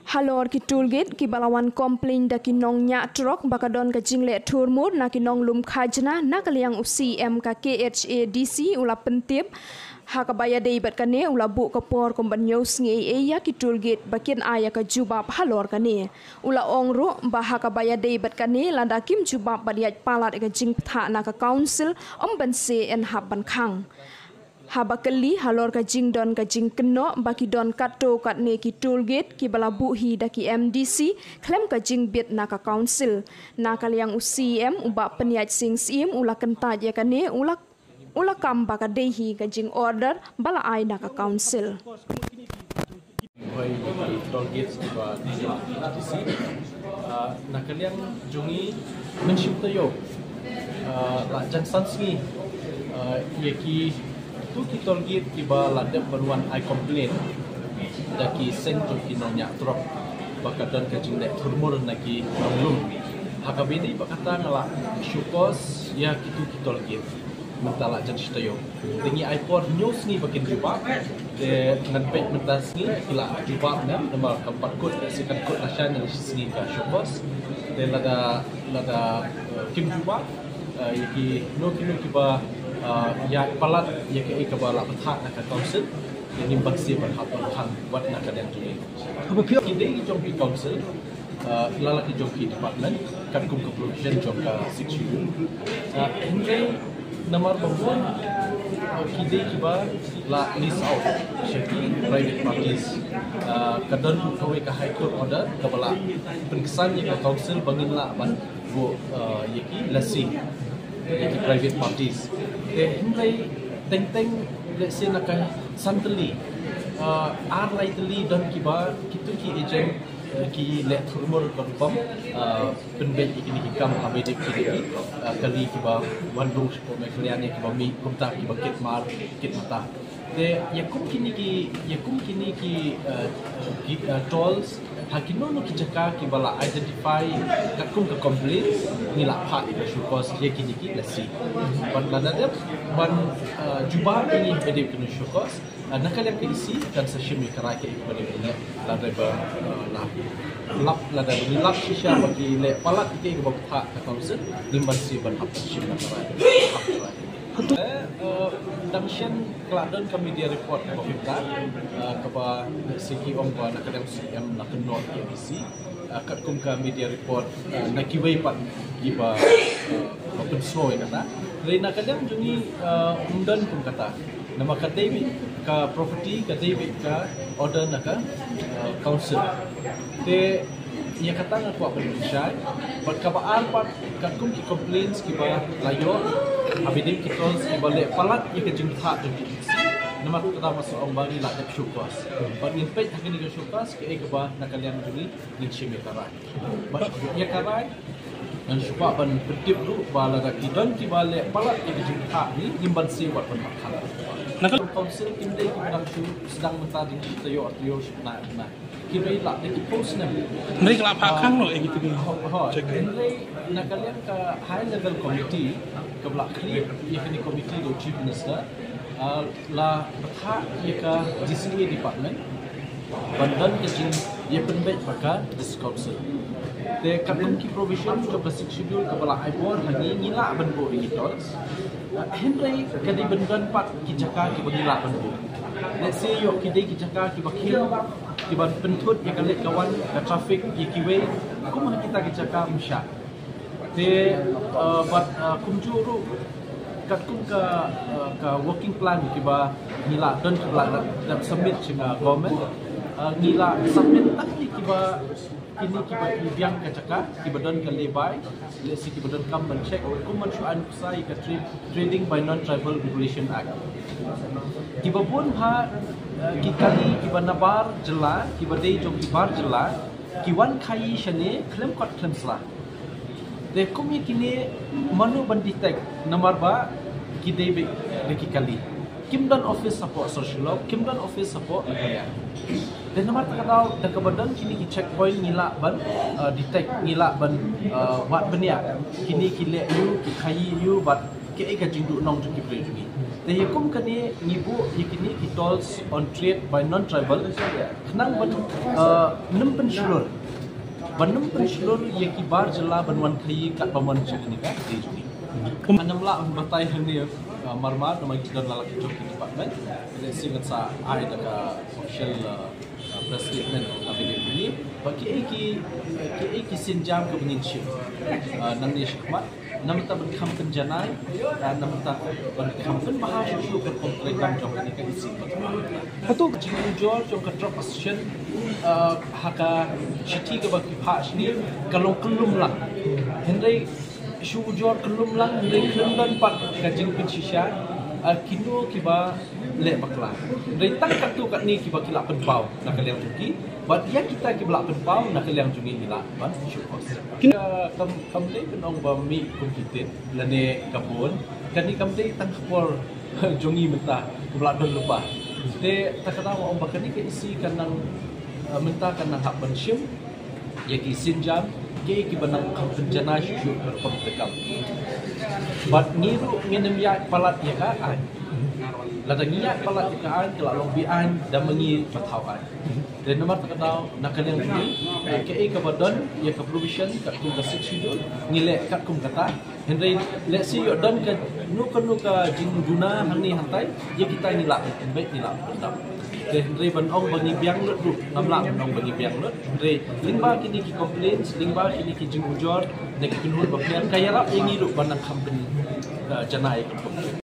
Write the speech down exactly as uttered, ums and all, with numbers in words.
Halor ki toll gate kiba la wan complain da ki nongñiah trok ba ka don ka jingleh thurmur na ki nonglum khajna, na ka liang u C M ka K H A D C u la pyntip ha kaba ïadei bad kane, u la buh ka por kum ban ñiew sngi ei ei ïa ki toll gate ba kin ai ïa ka jubab halor kane. U la ong ruh ba ha kaba ïadei bad kane, lada kim jubab bad ïaid palat ïa ka jingbthah na ka council, ym ban shu hap ban khang. Haba kylli halor ka jingdon ka jingkynnoh ba ki don katto katne ki toll gate kiba la buh hi da ki M D C khlem ka jingbit na ka council, na ka liang u C M u Bah Pynïaid Sing Syiem u la kyntait ïa kane, u la, u la kam ba ka dei hi ka jingorder ba la ai na ka council. Hoi, toll gate kiba H T C. Ah, na ka liang jong ngi mynshwa taïew, ah, la jan san sngi, ah, ïa kitu ki toll gate kiba la dep ban wan ai complain da ki seng jong ki nongñiah trok ba ka don ka jingleh thurmur na ki nonglum. Ha kaba ïadei bad kata nga la show cause ïa kitu ki toll gate. Mynta la jan shi taïew. Te ngi ai por hynñiew sngi ba kin jubab. Te ngan peit mynta sngi ki la jubab ne, namar kam pat kut, shi kan kut lashai, ngan shi sngi ka show cause. Te lada, lada, eh, kim jubab, eh, ïa kino kino kiba, eh, ïaid palat ïa kaei kaba la bthah na ka council, te ngim banse ban hap ban khang wat na ka liang jong ngi. Ki dei jong ki council, ah, la la ki jong ki department, katkum ka provision jong ka Sixth Schedule. Ah, hynrei namar ba bun, ah, ki dei kiba la lease out sha ki private parties. Ah, ka don kawei ka High Court order kaba la pynksan ïa ka council ba ngin lah ban buh, ah, ïa ki lessee ïa ki private parties. Te hynrei teng teng, let's say, na ka san tylli, ah, ar lai tylli don kiba kitu ki agent, eh, ki leh thurmur ka rukom, eh, pynbeit ïa kine ki kam ha ba ïadei bad kine ki, eh, kali kiba wan rung sha Meghalaya ne kiba mih kumta kiba kit mar kit mata. Te ïa kum kine ki, ïa kum kine ki, eh, ki, eh, tolls ha kino kino ki jaka kiba la identify katkum ka complaint, ngi la phah ïa ka show cause ïa kine ki lessee. Bad lada dep ban, eh, jubab ïa kine ki show cause, ah, na ka liang ka E C kan sa shim ïa ka rai kaei kaba dei ban leh, lada ba, ah, la lap, lada ba ngi lap shisha ba ki leh palat ïa kaei kaba bthah ka council, ngim banse ban hap shim na ka rai. Eh, eh, dang shen ka la don ka media report kaba kumta, ah, kaba, eh, ki ong ba na ka liang C M la kynnoh ïa E C. Ah, katkum ka media report, ah, na kiwei pat kiba, ah, ba pynsngew ïa kata. Hynrei na ka liang jong ngi, ah, ym don kum kata. Namar ka dei beit ka property, ka dei beit ka order na ka, ah, council. Te ïa kata nga kwah ban pynshai. Bad kaba ar pat, katkum ki complaints kiba la ïoh ha ba ïadei ki tolls kiba leh palat ïa ka jingbthah jong ki E C. Namar kata nga sa ong ba ngi la dep show cause. Bad ngin peit ha kane ka show cause kaei kaba na ka liang jong ngi ngin shim ïa ka rai. Bad ïa ka rai ngan shu kwah ban pyntip ruh ba lada ki don kiba leh palat ïa ka jingbthah ne, ngim banse wat ban hap khang. Na ka council kim dei kiba dang shu sdang mynta, dang shi taïew ar taïew shi bnai ar bnai. Ki dei la dei ki post ne. Hynrei ka la phah khang noh ïa kito ki. Ho, ho. Hynrei na ka liang ka high level committee kaba la khlieh ïa kane ka committee da u Chief Minister, ah, la bthah ïa ka D C A department ban don ka jingïapynbeit bad ka District Council. Te katkum ki provision jong ka Sixth Schedule kaba la ai bor ha ngi, ngi lah ban buh ïa ki tolls. Ah, hynrei ka dei ban don pat ki jaka kiba ngi lah ban buh. Let's say ïoh ki dei ki jaka kiba khim, kiban pynthut ïa ka leit ka wan ka traffic ïa kiwei, kum ha kita ki jaka ym shah. Te, uh, bad, uh, kumjuh ruh katkum ka, uh, ka working plan kiba ngi la don, kiba la dep submit sha ka government, uh, ngi la submit tang ïa kiba, kine kiba i biang ka jaka, kiba don ka lay by, let's say kiba don kam ban check, kum ban shu ai nuksa ïa ka tra-, Trading by Non-Tribal Regulation Act. Kiba bun ha, uh, ki kali kiba nabar jylla, kiba dei jong ki bar jylla, ki wan khaii shane khlem kot khlem sla. Te kum ïa kine mano ban detect, namar ba ki dei beit da ki kali. Kim don office hapoh Sor Shillong, kim don office hapoh Meghalaya. Te namar kata ka daw, da kaba don kine ki checkpoint ngi lah ban, uh, detect, ngi lah ban, uh, wad bniah kine ki leh aiu, ki khaii aiu, bad kaei ka jingduhnong jong ki briew jong ngi. Te ïa kum kane ngi buh ïa kine ki tolls on trade by non-tribal khnang ban, uh, nym pynshlur, ban nym pynshlur ïa ki bar jylla ban wan khaii katba mon sha kane ka ri jong ngi. Ngam lah ban batai hangne, uh, marmar namar ki don la ki jong ki department. Lehse ngan sa ai da ka official, uh, uh, press statement ha kane ka sngi. Ba kiei ki, kiei ki sienjam kiba ngin shim, uh, nangne shakhmat. Namar ban kham pynjanai, ah, namar ban kham pynbha shuh shuh ka rukom treikam jong kane ka E C. Hato ka jingujor jong ka drug association, ah, ha ka shithi kaba ki phah shane ka long kyllum lang. Hynrei shu ujor kyllum lang, hynrei khlem don pat ka jingpynshisha, ah, kino kiba leh bakla. Hynrei tang katto katne kiba ki la pynpaw na ka liang jong ki, bad ïa kita kiba la pynpaw na ka liang jong ngi ngi lah ban shu kos. Ka kam, kam dei ban ong ba mih kum ki tit lane ka bun. Kane kam dei tang ka por jong ngi mynta, kiba la don lypa. Te ta ka daw ong ba kane ka E C kan nang, eh, mynta kan nang hap ban shim ïa ki sienjam kiei kiba nang kham pynjanai shuh shuh ka rukom treikam. Bad ngi ruh ngin ym ïaid palat ïa ka aiñ. Lada ngi ïaid palat ïa ka aiñ ka la long be-aiñ da ma ngi ba thaw aiñ. Te namar ta ka daw na ka liang jong ngi, eh, kaei kaba don ïa ka provision katkum ka Sixth Schedule ngi leh katkum kata. Hynrei lehse ïoh don kano kano ka jingduna hangne hangtai, ïa kita ngi lah ban pynbeit, ngi lah ban pyndap. Te hynrei ban ong ba ngi biang lut ruh ngam lah ban ong ba ngi biang lut. Hynrei lyngba kine ki complaints, lyngba kine ki jingujor na ki kynhun bapher, ka ïarap ïa ngi ruh ban nang kham pyn, eh, janai ïa ka rukom.